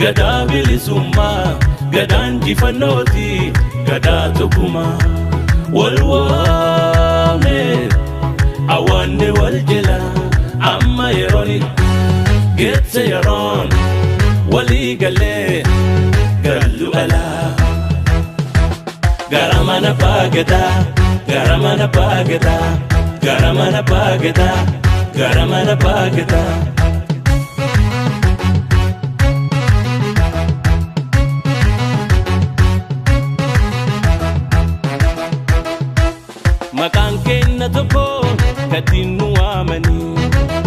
Gadaa bilisummaa, gadaan injifannooti, gadaa tokkummaa. Wal waamne, awaanne wal jala, amma yerooni geesse yeroon walii galee gallu alaa. Gara mana baagadaa, gara mana baagadaa, gara mana baagadaa, gara mana baagadaa. Maqaan keenya tokko tatiin nu waamanii,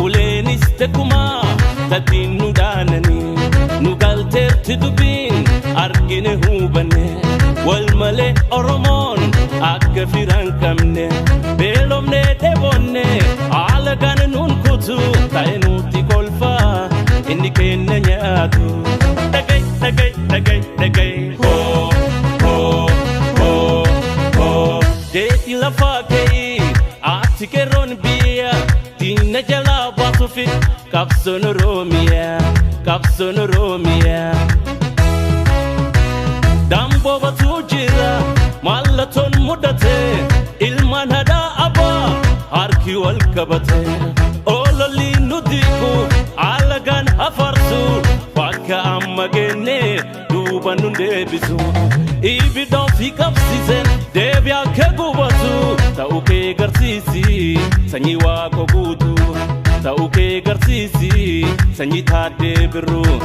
uleenis takkumaa tatiin nu dhaananii, nu galteerti dubbiin argine hubanne, wal malee Oromoon akka firan qabne, beelofne dheebonne haala kana nuun kutu ta'e nuti kolfaa inni keenya nyaatu. Dhaga'i dhaga'i dhaga'i dhaga'i hoo hoo hoo hoo. Deetii lafaa ka'ii ati qeerroon biyya diina jalaa baasuufi qabsoon Oromiyaa qabsoon Oromiyaa. Damboo batuu jira mallattoon mudate ilmaan haadhaa abbaa harki wal qabate ololli nu diigu alagaan hafarsu bakka amma geenne duuba nu deebisu. Ibidda ofii qabsiisen deebi akka gubatu ta'uu kee garsiisi sanyii Waaqoo guutuu ta'uu kee garsiisi sanyii Taaddee Birruu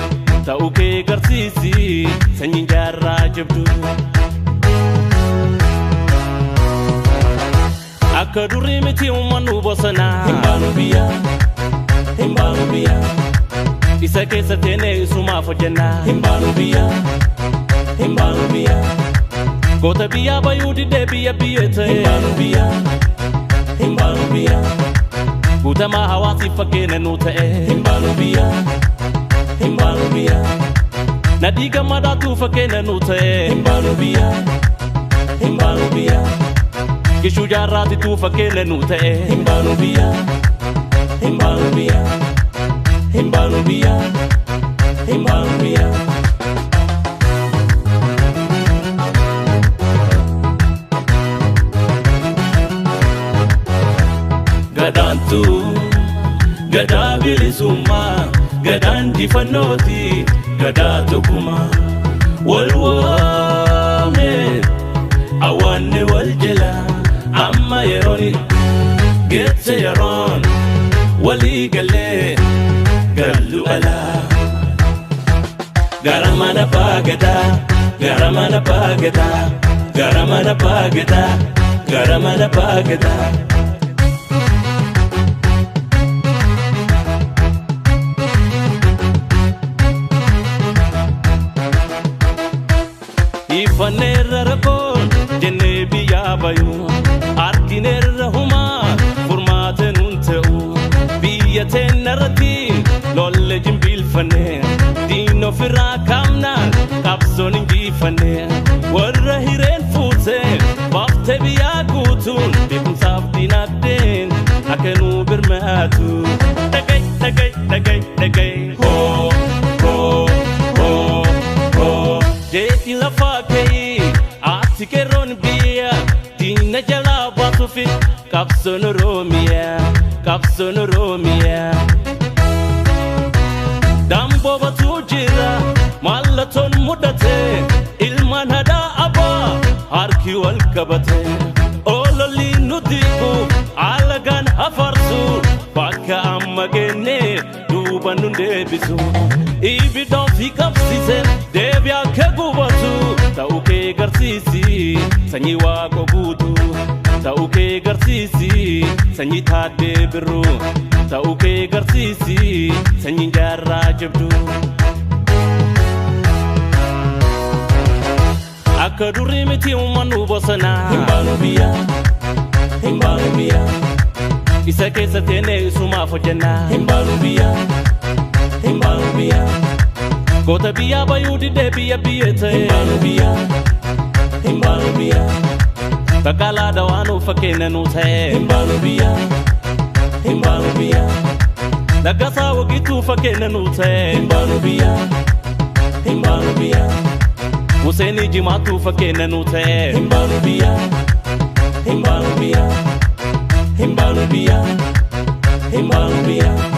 ta'uu kee garsiisi sanyii Jaarraa jabduu. Akka durii miti uummannu bosonaa. Hin baanu biyyaa, hin baanu biyyaa. Isa keessa teenee isumaaf hojjennaa. Hin baanu biyyaa, hin baanu biyyaa. Goota biyyaa bayuu didee biyya biyya ta'e. Hin baanu biyyaa, hin baanu biyyaa. Guutamaa hawaasiif fakkeenya nuu ta'e. Hin baanu biyyaa, hin baanu biyyaa. Nadhii gammadaatu fakkeenya nuu ta'e. Hin baanu biyyaa, hin baanu biyyaa. Gishuu jaarraatitu fakkeenya nuu ta'e. Hin baanu biyyaa, hin baanu biyyaa. Hin baanu biyyaa, hin baanu biyyaa. Gadaantu gadaa bilisummaa, gadaan injifannooti, gadaa tokkummaa. Wal waamne awaanne wal jala, amma yerooni geesse yeroon walii galee gallu alaa. Gara mana baagadaa, gara mana baagadaa, gara mana baagadaa, gara mana baagadaa. Ifanneerra rakkoon jennee biyyaa bayu, argineerra humaa furmaata nuun ta'u. Biyya teenyarratti lolle jimbiilfanne, diin ofirraa kaamnaan qabsoon injifanne. Warra hireen fuute baaftee biyyaa guutuun beekumsaaf diinagdeen akka nuu birmaatu. Dhaga'i dhaga'i dhaga'i dhaga'i hoo hoo hoo hoo. Deetii lafaa ka'ii ati qeerroon biyya diina jalaa baasuufi qabsoon Oromiyaa qabsoon Oromiyaa. Damboo batuu jira mallattoon mudate ilmaan haadhaa abbaa harki wal qabate ololli nu diigu alagaan hafarsu bakka amma geenne duuba nu deebisu. Ibidda ofii qabsiisen deebi akka gubatu ta'uu kee garsiisi sanyii Waaqoo guutuu ta'uu kee garsiisi sanyii Taaddee Birruu ta'uu kee garsiisi sanyii Jaarraa jabduu. Akka durii miti uummannu bosonaa. Hin baanu biyyaa, hin baanu biyyaa. Isa keessa teenee isumaaf hojjennaa. Hin baanu biyyaa, hin baanu biyyaa. Goota biyyaa bayuu didee biyya biyya ta'e. Hin baanu biyyaa, hin baanu biyyaa. Baqqalaa dawaanuu fakkeenya nuu ta'e. Hin baanu biyyaa, hin baanu biyyaa. Laggasaa Wagiituu fakkeenya nuu ta'e. Hin baanu biyyaa, hin baanu biyyaa. Huseenii Jimaatuu fakkeenya nuu ta'e. Hin baanu biyyaa, hin baanu biyyaa, hin baanu biyyaa, hin baanu biyyaa.